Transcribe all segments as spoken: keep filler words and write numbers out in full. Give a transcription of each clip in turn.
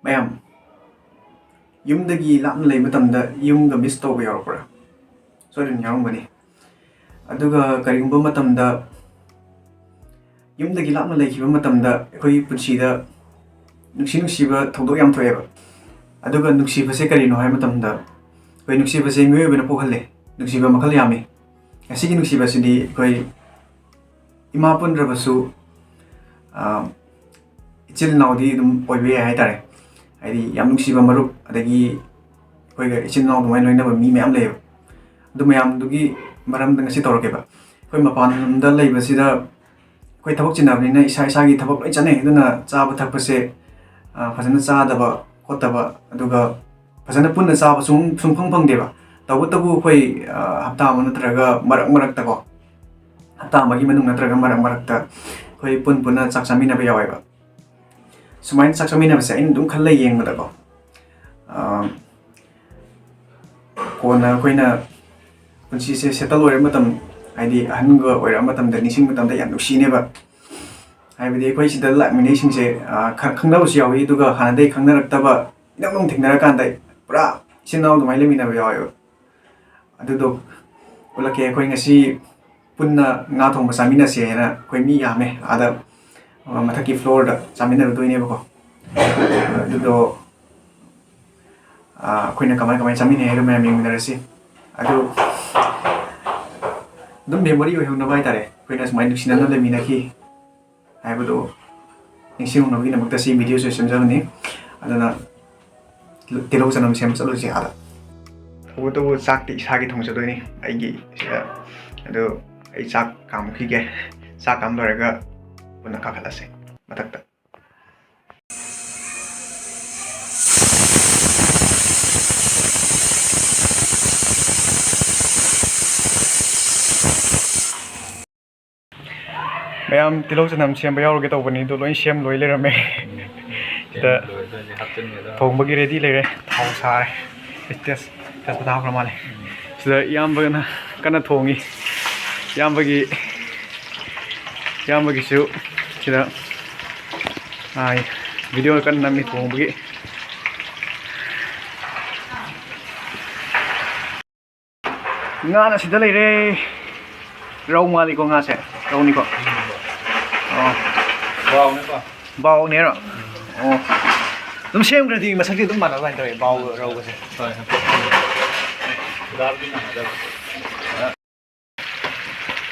ꯃꯌꯥꯝ, ꯌꯨꯝꯗꯒꯤ ꯂꯥꯞꯅ ꯂꯩꯕ ꯃꯇꯝꯗ ꯌꯨꯝꯒ miss ꯇꯧꯕ ꯌꯥꯎꯔꯛꯄ꯭ꯔꯥ? ꯁꯣꯏꯗꯅ ꯌꯥꯎꯔꯝꯒꯅꯤ꯫ ꯑꯗꯨꯒ ꯀꯔꯤꯒꯨꯝꯕ ꯃꯇꯝꯗ ꯌꯨꯝꯗꯒꯤ ꯂꯥꯞꯅ ꯂꯩꯈꯤꯕ ꯃꯇꯝꯗ ꯑꯩꯈꯣꯏꯒꯤ ꯄꯨꯟꯁꯤꯗ ꯅꯨꯡꯁꯤ ꯅꯨꯡꯁꯤꯕ ꯊꯧꯗꯣꯛ ꯌꯥꯝ ꯊꯣꯛꯑꯦꯕ꯫ ꯑꯗꯨꯒ ꯅꯨꯡꯁꯤꯕꯁꯦ ꯀꯔꯤꯅꯣ ꯍꯥꯏꯕ ꯃꯇꯝꯗ, ꯑꯩꯈꯣꯏ ꯅꯨꯡꯁꯤꯕꯁꯦ ꯃꯤꯑꯣꯏꯕꯅ ꯄꯣꯛꯍꯜꯂꯦ꯫ ꯅꯨꯡꯁꯤꯕ ꯃꯈꯜ ꯌꯥꯝꯃꯤ꯫ ꯉꯁꯤꯒꯤ ꯅꯨꯡꯁꯤꯕꯁꯤꯗꯤ ꯑꯩꯈꯣꯏ ꯏꯃꯥ ꯄꯨꯟꯗ꯭ꯔꯕꯁꯨ, ꯑ, ꯏꯆꯤꯜ ꯏꯅꯥꯎꯗꯤ ꯑꯗꯨꯝ ꯑꯣꯏꯕ ꯌꯥꯏ ꯍꯥꯏꯇꯥꯔꯦ꯫ ꯍꯥꯏꯗꯤ ꯌꯥꯝ ꯅꯨꯡꯁꯤꯕ ꯃꯔꯨꯞ, ꯑꯗꯒꯤ ꯑꯩꯈꯣꯏꯒ ꯏꯆꯤꯜ ꯏꯅꯥꯎ ꯑꯗꯨꯃꯥꯏꯅ ꯂꯣꯏꯅꯕ ꯃꯤ ꯃꯌꯥꯝ ꯂꯩꯌꯦꯕ꯫ ꯑꯗꯨ ꯃꯌꯥꯝꯗꯨꯒꯤ ꯃꯔꯝꯗ ꯉꯁꯤ ꯇꯧꯔꯛꯀꯦꯕ꯫ ꯑꯩꯈꯣꯏ ꯃꯄꯥꯟ ꯂꯝꯗ ꯂꯩꯕꯁꯤꯗ ꯑꯩꯈꯣꯏ ꯊꯕꯛ ꯆꯤꯟꯅꯕꯅꯤꯅ ꯏꯁꯥ ꯏꯁꯥꯒꯤ ꯊꯕꯛ ꯂꯣꯏ ꯆꯠꯅꯩ꯫ ꯑꯗꯨꯅ ꯆꯥꯕ ꯊꯛꯄꯁꯦ, ꯑ, ꯐꯖꯅ ꯆꯥꯗꯕ ꯈꯣꯠꯇꯕ, ꯑꯗꯨꯒ ꯐꯖꯅ ꯄꯨꯟꯅ ꯆꯥꯕ ꯁꯨꯡ-, ꯁꯨꯡꯐꯪ ꯐꯪꯗꯦꯕ꯫ ꯇꯧꯕꯇꯕꯨ ꯑꯩꯈꯣꯏ, ꯑ, ꯍꯞꯇꯥ ꯑꯃ ꯅꯠꯇ꯭ꯔꯒ ꯃꯔꯛ ꯃꯔꯛꯇꯀꯣ, ꯍꯞꯇꯥ ꯑꯃꯒꯤ ꯃꯅꯨꯡ ꯅꯠꯇ꯭ꯔꯒ ꯃꯔꯛ ꯃꯔꯛꯇ ꯑꯩꯈꯣꯏ ꯄꯨꯟ ꯄꯨꯟꯅ ꯆꯥꯛ ꯆꯥꯃꯤꯟꯅꯕ ꯌꯥꯎꯋꯦꯕ꯫ ꯁꯨꯃꯥꯏꯅ ꯆꯥꯛ ꯆꯥꯃꯤꯟꯅꯕꯁꯦ ꯑꯩꯅ ꯑꯗꯨꯝ ꯈꯜꯂ ꯌꯦꯡꯕꯗꯀꯣ, ꯑ, ꯀꯣꯟꯅ ꯑꯩꯈꯣꯏꯅ ꯄꯨꯟꯁꯤꯁꯦ settle ꯑꯣꯏꯔ ꯃꯇꯝ, ꯍꯥꯏꯗꯤ ꯑꯍꯟꯒ ꯑꯣꯏꯔꯛꯑ ꯃꯇꯝꯗ ꯅꯤꯡꯁꯤꯡꯕ ꯃꯇꯝꯗ ꯌꯥꯝ ꯅꯨꯡꯁꯤꯅꯦꯕ꯫ ꯍꯥꯏꯕꯗꯤ ꯑꯩꯈꯣꯏ ꯁꯤꯗ ꯂꯥꯛꯃꯤꯟꯅꯩꯁꯤꯡꯁꯦ, ꯑ, ꯈ-, ꯈꯪꯅꯕꯁꯨ ꯌꯥꯎꯏ, ꯑꯗꯨꯒ ꯍꯥꯟꯅꯗꯩ ꯈꯪꯅꯔꯛꯇꯕ ꯏꯅꯧ ꯅꯧꯅ ꯊꯦꯡꯅꯔꯀꯥꯟꯗ ꯄꯨꯔꯥ ꯏꯆꯤꯟ ꯏꯅꯥꯎ ꯑꯗꯨꯃꯥꯏꯅ ꯂꯩꯃꯤꯟꯅꯕ ꯌꯥꯎꯋꯦꯕ꯫ ꯑꯗꯨꯗꯣ ꯎꯠꯂꯛꯀꯦ꯫ ꯑꯩꯈꯣꯏ ꯉꯁꯤ ꯄꯨꯟꯅ ꯉꯥ ꯊꯣꯡꯕ ꯆꯥꯃꯤꯟꯅꯁꯦ ꯍꯥꯏꯅ ꯑꯩꯈꯣꯏ ꯃꯤ ꯌꯥꯝꯃꯦ, ꯑꯥꯗ, ꯑ, ꯃꯊꯛꯀꯤ floorꯗ ꯆꯥꯃꯤꯟꯅꯔꯨꯗꯣꯏꯅꯦꯕꯀꯣ꯫ ꯑꯗꯨꯗꯣ, ꯑ, ꯑꯩꯈꯣꯏꯅ ꯀꯃꯥꯏ ꯀꯃꯥꯏ ꯆꯥꯃꯤꯟꯅꯩ ꯍꯥꯏꯗꯣ ꯃꯌꯥꯝ ꯌꯦꯡꯃꯤꯟꯅꯔꯁꯤ꯫ ꯑꯗꯨ ꯑꯗꯨꯝ memory ꯑꯣꯏꯍꯧꯅꯕ ꯍꯥꯏꯇꯥꯔꯦ, ꯑꯩꯈꯣꯏꯅ ꯁꯨꯃꯥꯏꯅ ꯅꯨꯡꯁꯤꯅꯅ ꯂꯩꯃꯤꯟꯅꯈꯤ ꯍꯥꯏꯕꯗꯣ ꯅꯤꯡꯁꯤꯡꯍꯧꯅꯕꯒꯤꯗꯃꯛꯇ ꯁꯤ videoꯁꯦ ꯁꯦꯝꯖꯕꯅꯤ꯫ ꯑꯗꯨꯅ ꯇꯤꯜꯍꯧ ꯆꯅꯝ ꯁꯦꯝꯕ ꯆꯠꯂꯨꯁꯦ ꯑꯥꯗ꯫ ꯇꯧꯕꯇꯕꯨ ꯆꯥꯛꯇꯤ ꯏꯁꯥꯒꯤ ꯊꯣꯡꯖꯗꯣꯏꯅꯤ ꯑꯩꯒꯤ ꯁꯤꯗ꯫ ꯑꯗꯨ ꯑꯩ ꯆꯥꯛ ꯀꯥꯝꯈꯤꯒꯦ꯫ ꯆꯥꯛ ꯀꯥꯝ ꯂꯣꯏꯔꯒ ꯄꯨꯟꯅ ꯀꯥꯈꯠꯂꯁꯦ ꯃꯊꯛꯇ꯫ ꯃꯌꯥꯝ, ꯇꯤꯜꯍꯧ ꯆꯅꯝ ꯁꯦꯝꯕ ꯌꯥꯎꯔꯒꯦ ꯇꯧꯕꯅꯤ, ꯑꯗꯣ ꯂꯣꯏ ꯁꯦꯝ ꯂꯣꯏ ꯂꯩꯔꯝꯃꯦ꯫ ꯁꯤꯗ ꯂꯣꯏꯗꯣꯏꯅꯦ, ꯍꯥꯞꯆꯤꯟꯒꯗꯕ꯫ ꯊꯣꯡꯕꯒꯤ ready ꯂꯩꯔꯦ꯫ ꯊꯥꯎ ꯁꯥꯔꯦ꯫ ꯇꯦꯁ-, ꯇꯦꯖꯄꯇꯥ ꯍꯥꯞꯈ꯭ꯔ ꯃꯥꯜꯂꯦ꯫ ꯁꯤꯗ ꯏꯌꯥꯝꯕꯅ ꯀꯟꯅ ꯊꯣꯡꯉꯤ꯫ ꯏꯌꯥꯝꯕꯒꯤ, ꯏꯌꯥꯝꯕꯒꯤꯁꯨ ꯁꯤꯗ, ꯑꯥ, video ꯀꯟꯅ ꯅꯝꯃꯤ ꯊꯣꯡꯕꯒꯤ꯫ ꯉꯥꯅ ꯁꯤꯗ ꯂꯩꯔꯦ꯫ ꯔꯧ ꯃꯥꯜꯂꯤꯀꯣ ꯉꯥꯁꯦ꯫ ꯔꯧꯅꯤꯀꯣ꯫ ꯑꯣ꯫ ꯕꯥꯎꯅꯤꯀꯣ꯫ ꯕꯥꯎꯅꯦꯔꯣ? ꯑꯣ꯫ ꯑꯗꯨꯝ ꯁꯦꯝꯈ꯭ꯔꯗꯤ ꯃꯁꯛꯇꯤ ꯑꯗꯨꯝ ꯃꯥꯟꯅꯕ ꯑꯗꯨꯃꯥꯏꯅ ꯇꯧꯋꯦ꯫ ꯕꯥꯎꯒ ꯔꯧꯒꯁꯦ꯫ ꯍꯣꯏ, ꯍꯣꯏ꯫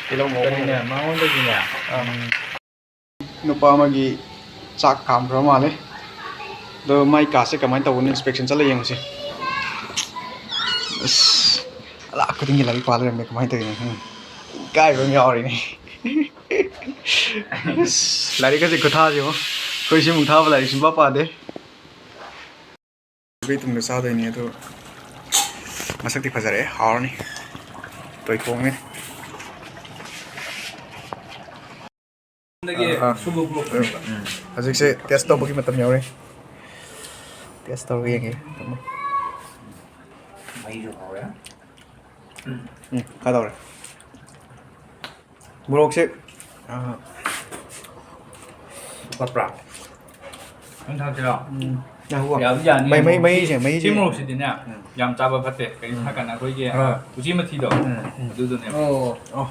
ꯇꯤꯜꯍꯧ ꯉꯧꯕ꯫ ꯀꯔꯤꯅꯦ, ꯃꯉꯣꯟꯗꯒꯤꯅꯦ꯫ ꯑꯥ꯫ ꯅꯨꯄꯥ ꯑꯃꯒꯤ ꯆꯥꯛ ꯀꯥꯝꯈ꯭ꯔꯕ ꯃꯥꯜꯂꯦ꯫ ꯑꯗꯣ ꯃꯥꯏ ꯀꯥꯁꯦ ꯀꯃꯥꯏꯅ ꯇꯧꯕꯅꯣ inspection ꯆꯠꯂ ꯌꯦꯡꯉꯨꯁꯦ꯫ ꯑꯁ, ꯑꯂꯥꯛ ꯈꯨꯗꯤꯡꯒꯤ ꯂꯥꯏꯔꯤꯛ ꯄꯥ ꯂꯩꯔꯝꯃꯦ꯫ ꯀꯃꯥꯏꯅ ꯇꯧꯔꯤꯅꯣ ꯈꯪꯗꯦ꯫ ꯏꯀꯥꯏꯕ ꯑꯃ ꯌꯥꯎꯔꯤꯅꯦ꯫ ꯑꯁ, ꯂꯥꯏꯔꯤꯛ ꯑꯁꯦ ꯈꯨꯊꯥꯁꯦ ꯌꯦꯡꯉꯣ꯫ ꯑꯩꯈꯣꯏ ꯁꯤꯃꯨꯛ ꯊꯥꯕ ꯂꯥꯏꯔꯤꯛ ꯁꯨꯡꯄꯥ ꯄꯥꯗꯦ꯫ ꯑꯗꯨꯒꯤ ꯇꯨꯡꯗ ꯆꯥꯗꯣꯏꯅꯤ ꯑꯗꯨ꯫ ꯃꯁꯛꯇꯤ ꯐꯖꯔꯦ, ꯍꯥꯎꯔꯅꯤ꯫ ꯇꯣꯏꯊꯣꯡꯅꯤ꯫ ꯑꯥ, ꯑꯥ꯫ ꯎꯝ꯫ ꯍꯧꯖꯤꯛꯁꯦ test ꯇꯧꯕꯒꯤ ꯃꯇꯝ ꯌꯧꯔꯦ꯫ Test ꯇꯧꯔꯒ ꯌꯦꯡꯒꯦ꯫ ꯃꯩꯁꯨ ꯍꯧꯔꯦ꯫ ꯎꯝ, ꯀꯗꯧꯔꯦ? ꯃꯣꯔꯣꯛꯁꯦ, ꯑꯥ, ꯐꯠꯄ꯭ꯔꯥ? ꯅꯪ ꯊꯥꯛꯁꯤꯔꯣ? ꯎꯝ, ꯉꯥꯏꯈꯣꯀꯣ꯫ ꯌꯥꯕꯨꯗꯤ ꯌꯥꯅꯤ, ꯃꯩ, ꯃꯩ, ꯌꯥꯝ ꯃꯩꯁꯦ, ꯃꯩꯁꯦ꯫ ꯁꯤ ꯃꯣꯔꯣꯛꯁꯤꯗꯤꯅꯦ, ꯎꯝ꯫ ꯌꯥꯝ ꯆꯥꯕ ꯐꯠꯇꯦ꯫ ꯀꯩꯒꯤꯅꯣ ꯍꯥꯏꯀꯥꯟꯗ ꯑꯩꯈꯣꯏꯒꯤ, ꯎꯝ꯫ ꯎꯆꯤ ꯃꯊꯤꯗꯣ, ꯎꯝ, ꯎꯝ꯫ ꯑꯗꯨꯗꯨꯅꯦꯕ꯫ ꯑꯣ꯫ ꯑꯣ,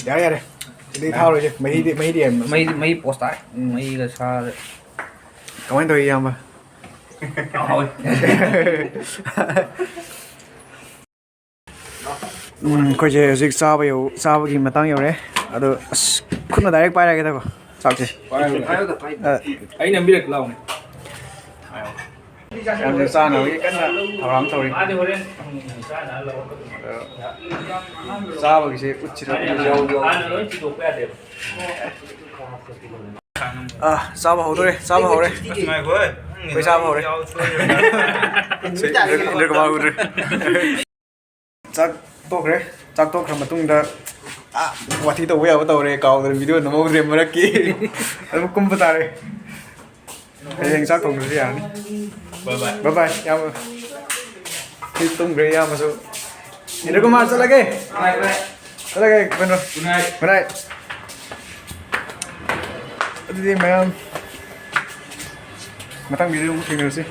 ꯌꯥꯔꯦ, ꯌꯥꯔꯦ꯫ ꯑꯗꯨꯗꯤ ꯊꯥꯛꯑꯔꯣꯏꯁꯦ꯫ ꯃꯍꯤꯗꯤ, ꯃꯍꯤꯗꯤ ꯌꯥꯝ ꯃꯩꯗꯤ, ꯃꯩ ꯄꯣꯁ ꯇꯥꯏ꯫ ꯎꯝ꯫ ꯃꯩꯒ ꯁꯥꯔꯦ꯫ ꯀꯃꯥꯏꯅ ꯇꯧꯔꯤ, ꯏꯌꯥꯝꯕ? ꯌꯥꯝ ꯍꯥꯎꯋꯤ꯫ ꯎꯝ, ꯑꯩꯈꯣꯏꯁꯦ ꯍꯧꯖꯤꯛ ꯆꯥꯕ ꯌꯧ-, ꯆꯥꯕꯒꯤ ꯃꯇꯥꯡ ꯌꯧꯔꯦ꯫ ꯑꯗꯣ, ꯑꯁ, ꯈꯨꯠꯅ direct ꯄꯥꯏꯔꯒꯦꯗꯀꯣ, ꯆꯥꯛꯁꯦ꯫ ꯄꯥꯏꯔꯒꯦ, ꯄꯥꯏꯔꯒꯦ, ꯄꯥꯏꯔꯒꯦ꯫ ꯑ꯫ ꯑꯩ ꯅꯝꯕꯤꯔꯛꯀꯦ, ꯂꯥꯎꯅꯦ꯫ ꯌꯥꯝꯅ ꯆꯥꯅꯕꯒꯤ ꯀꯟꯅ ꯊꯧꯔꯥꯡ ꯇꯧꯔꯤ꯫ ꯃꯥꯗꯤ ꯍꯣꯔꯦꯟ ꯊꯣꯡꯉꯤꯉꯩꯗ ꯆꯥꯅꯕ ꯂꯧꯔꯛꯀꯗꯣꯏꯅꯤ꯫ ꯑꯗꯣ, ꯆꯥꯕꯒꯤꯁꯦ ꯎꯠꯁꯤꯔ? ꯍꯥꯟꯅ ꯂꯣꯏ ꯊꯤꯗꯣꯛꯄ ꯌꯥꯗꯦꯕ꯫ ꯑꯥ, ꯆꯥꯕ ꯍꯧꯗꯣꯔꯦ, ꯆꯥꯕ ꯍꯧꯔꯦ꯫ ꯑꯁ, ꯉꯥꯏꯈꯣ, ꯍꯦ꯫ ꯑꯩꯈꯣꯏ ꯆꯥꯕ ꯍꯧꯔꯦ꯫ ꯌꯥꯎ ꯁꯣꯏꯔꯦ꯫ ꯁꯤ ꯏꯟꯗ꯭ꯔ-, ꯏꯟꯗ꯭ꯔꯀꯨꯃꯥꯔ ꯎꯗ꯭ꯔꯦ꯫ ꯆꯥꯛ ꯇꯣꯛꯈ꯭ꯔꯦ꯫ ꯆꯥꯛ ꯇꯣꯛꯈ꯭ꯔ ꯃꯇꯨꯡꯗ, ꯑꯥ, ꯋꯥꯊꯤ ꯇꯧꯕ ꯌꯥꯕ ꯇꯧꯔꯦ, ꯀꯥꯎꯗꯅ video ꯅꯝꯍꯧꯗ꯭ꯔꯦ ꯃꯔꯛꯀꯤ꯫ ꯑꯗꯨꯝ ꯀꯨꯝꯕ ꯇꯥꯔꯦ꯫ ꯍꯌꯦꯡ ꯆꯥꯛ ꯊꯣꯡꯗ꯭ꯔꯁꯨ ꯌꯥꯔꯅꯤ꯫ Bye bye꯫ Bye bye, ꯏꯌꯥꯝꯕ꯫ ꯑꯩ ꯇꯨꯝꯈ꯭ꯔꯦ, ꯏꯌꯥꯝꯕꯁꯨ꯫ ꯏꯟꯗ꯭ꯔꯀꯨꯃꯥꯔ, ꯆꯠꯂꯒꯦ꯫ Bye bye꯫ ꯆꯠꯂꯒꯦ, ꯀꯩꯅꯣ꯫ Good night꯫ Good night꯫ ꯑꯗꯨꯗꯤ ꯃꯌꯥꯝ, ꯃꯊꯪ video ꯑꯃꯨꯛ ꯊꯦꯡꯅꯔꯁꯤ꯫